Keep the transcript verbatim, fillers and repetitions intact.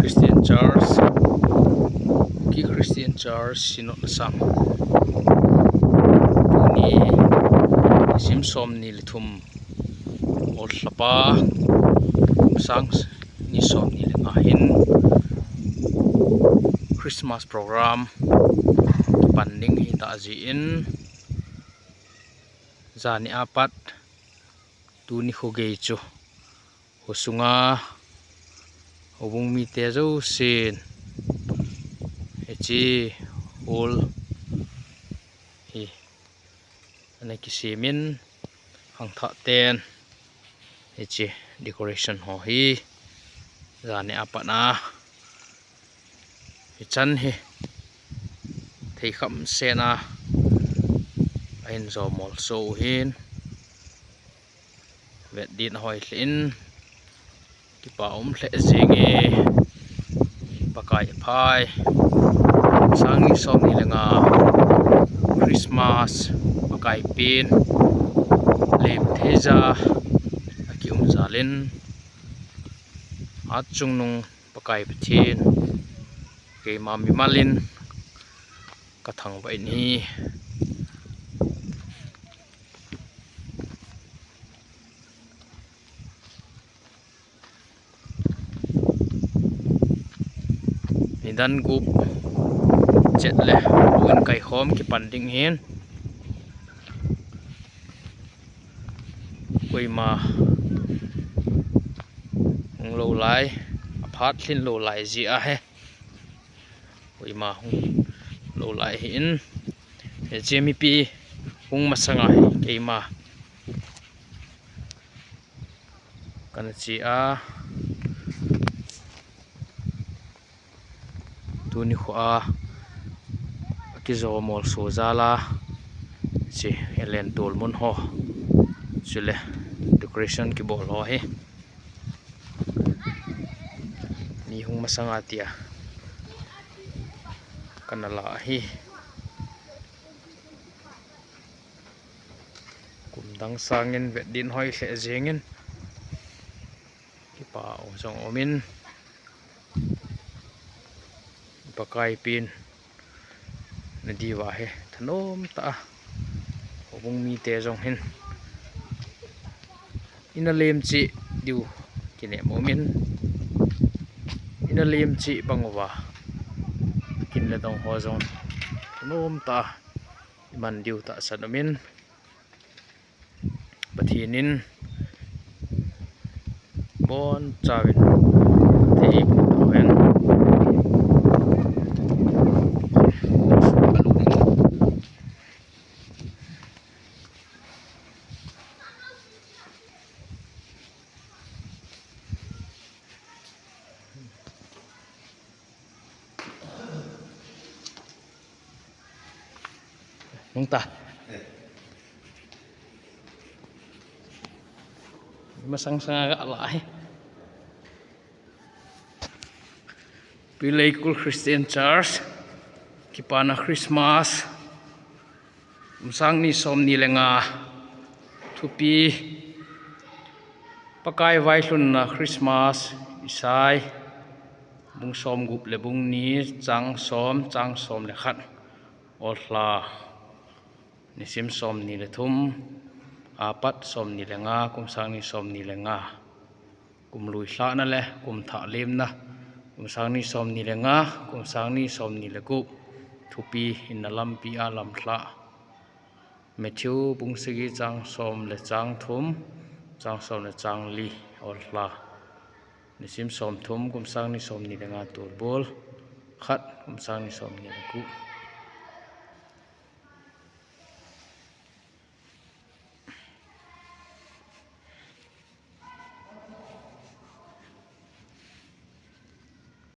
Christian Church, Kuki Christian Church Synod Assam. Tuni, nisim somni le thum, Ol Lhapa, kum sang ni somni le nga hin Christmas program kipan ding hita jeh in, jani apat tuni kho gei chu khosunga houbung mite jousen hiche hall hi ana kisem in, khangthah ten hiche decoration ho hi jani apat a hichan hi theikham sena ahin jomol so u hin, vet din hoi lheh in, kipa um lheh jenge. Pakai aphai, sang ni somni le nga Christmas Pakai pen lem theija akium jal in, achungnung Pakai Pathen, keima mimal in kathangvah in ahi. Nidan gup chet le, houin kaikhom kipan ding hin. Koima hung lou lai, aphat lhin lou lai jeh ahi. Koima hung lou lai ahin. Hiche mipi hung masanga hi keima kana che a, tuni kho a akijomol so jal a, hiche alen tol mun ho, chule decoration kibol ho hi mi hung masanga tia kana la ahi. Kum dang sangin vet din hoi lheh jengin, kipa u jong umin, Pakai pen nadiuva hi thanom tah a, houbung mite jong hin ina lem cheh diu kinem umin, ina lem cheh bang uva kin le dong ho jong thanom tah a iman diu tahsan umin, Pathen in bonchauvin thei iboh tahen. Nung ta. Masang sanga ga la hi. Pileikul Christian Church kipana Christmas. Kum sang ni somni le nga thupi. Pakai vailhunna Christmas Isai bung somgup le bung ni chang som, chang som le khat. Ol Lha nisim somni le thum, apat somni le nga, kum sang ni somni le nga. Kum lui lhahna le kum thah lemna, kum sang ni somni le nga, kum sang ni somni le gup. Thupi: Hinna lampi a lamlhah. Matthew bung sagi chang som le chang thum, chang som le chang li. Ol Lha nisim somthum, kum sang ni somni le nga, tulbul khat, kum sang ni somni le gup.